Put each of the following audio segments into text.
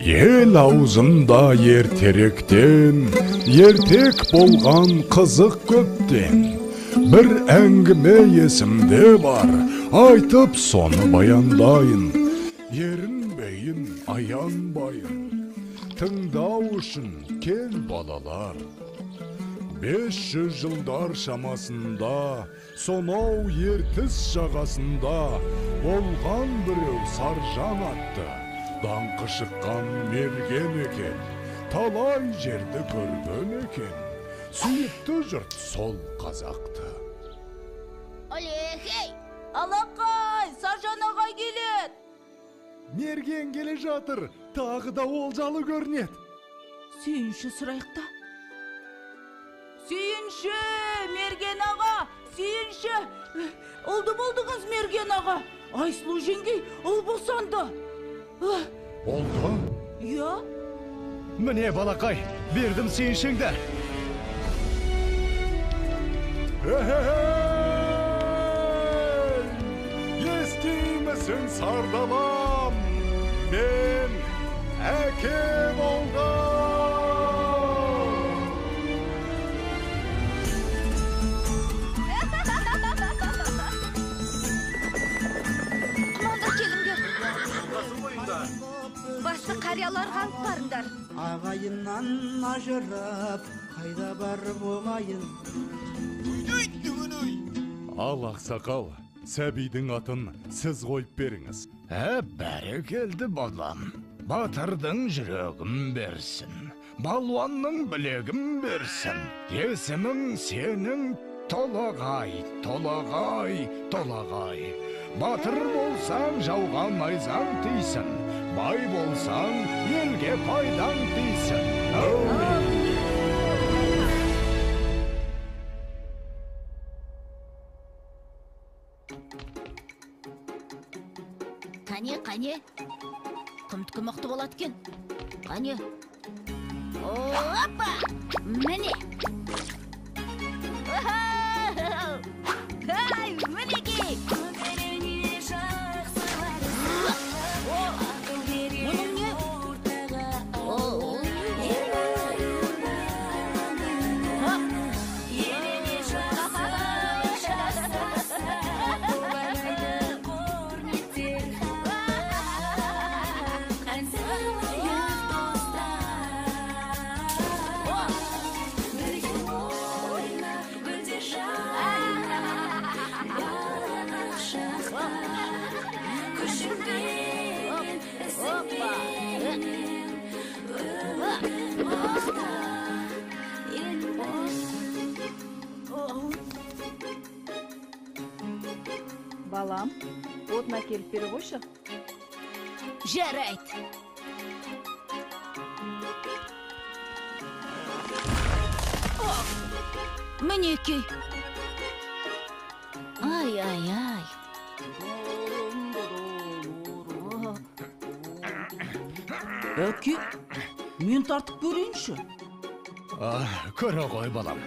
Ел аузында ертеректен, ертек болған қызық көптен. Бір әңгіме есімде бар, айтып соны баяндайын. Ерінбейін, аянбайын. Тыңдау үшін кел балалар. 500 жылдар шамасында, сонау Ертіс жағасында болған біреу Саржан атты. Даңқы шыққан мерген екен, талай жерді көрген екен. Сүйікті жұрт сол қазақты. Олехей! Алақай, Саржан аға келеді. Мерген келе жатыр, тағы да олжалы көрінеді. Сүйінші сұрайық та. Сүйінші, мерген аға, сүйінші. Ұлды болдыңыз, мерген аға. Айсұлу жеңгей ұл босанды. Болды? Иә. Міне балақай, бердім сүйіншіңді. Естимісің, сардалам, мен әке болдым. Құмандар келіңдер. Басты қарияларға алып барыңдар. Ағайыннан ажырап, қайда барып оғайын? Ал ақсақал, сәбидің атын сіз қойып беріңіз. Бәрекелді балам. Батырдың жүрегін берсін, балуанның білегін берсін. Есімің сенің Толағай, Толағай, Толағай. Батыр болсаң жауға найзаң тисін, бай болсаң елге пайдаң тисін. Әумин. Қане, қане. Кімдікі мықты болады екен? Қане. Опа! Міне. Ай, мінекей. Мұның не? Балам, отын әкеліп бере қойшы. Жарайды. Мінекей. Ай, ай, ай. Әке, мен тартып көрейінші. Көре ғой, балам.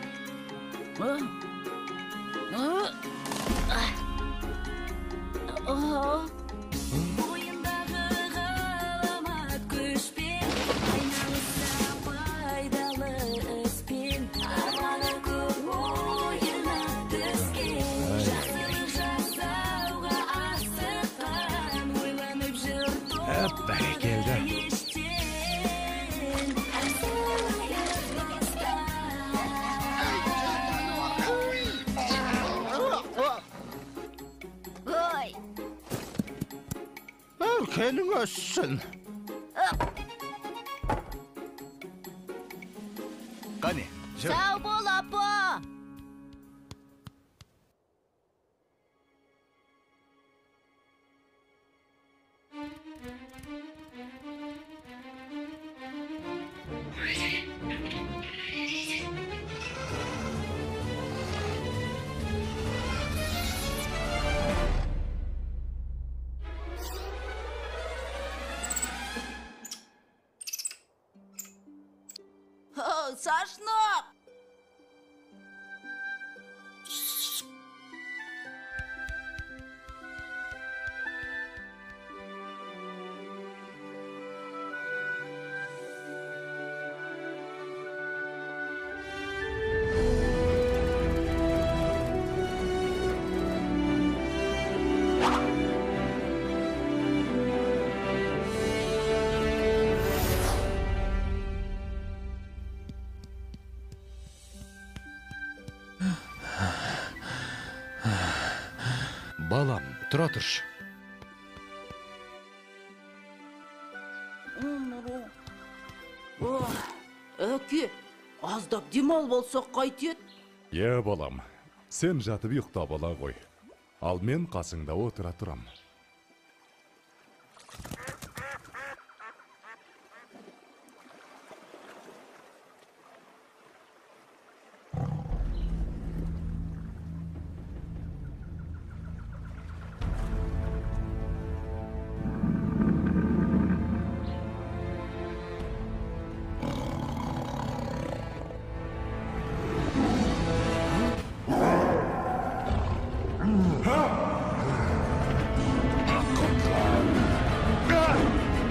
Бойындағы ғаламат күшпен, айналысса пайдалы іспен, арманы көп ойына түскен, жақсылық жасауға асыққан, ойланып жүр Бәрекелді. ештен. Ән салайық достар. Ой, Өркенің өссін. Қане, жүр. Сау бол, апа. Сашнақ! Балам, тұра тұршы. Әке, аздап демалып алсақ қайтеді? Е, балам, сен жатып ұйықтап ала ғой. Ал мен қасыңда отыра тұрам.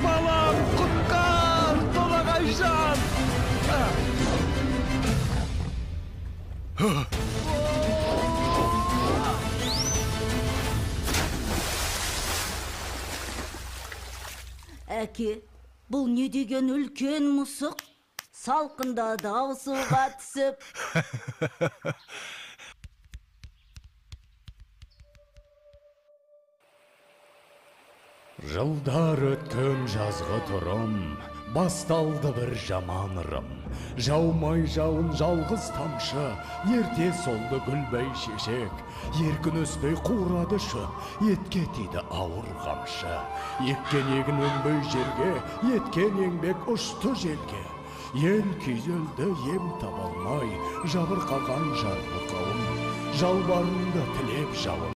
Балам, құтқар, Толағайжан! Әке, бұл не деген үлкен мысық? Салқындады ау суға түсіп. Жылдар өткен жазғы тұрым, басталды бір жаман ырым. Жаумай жауын жалғыз тамшы, ерте солды гүл бәйшешек. Еркін өспей қурады шөп, етке тиді ауыр қамшы. Еккен егін өнбей жерге, еткен еңбек ұшты желге. Ел күйзелді ем таба алмай, жабырқаған жарлы қауым. Жалбарынды тілеп жауын.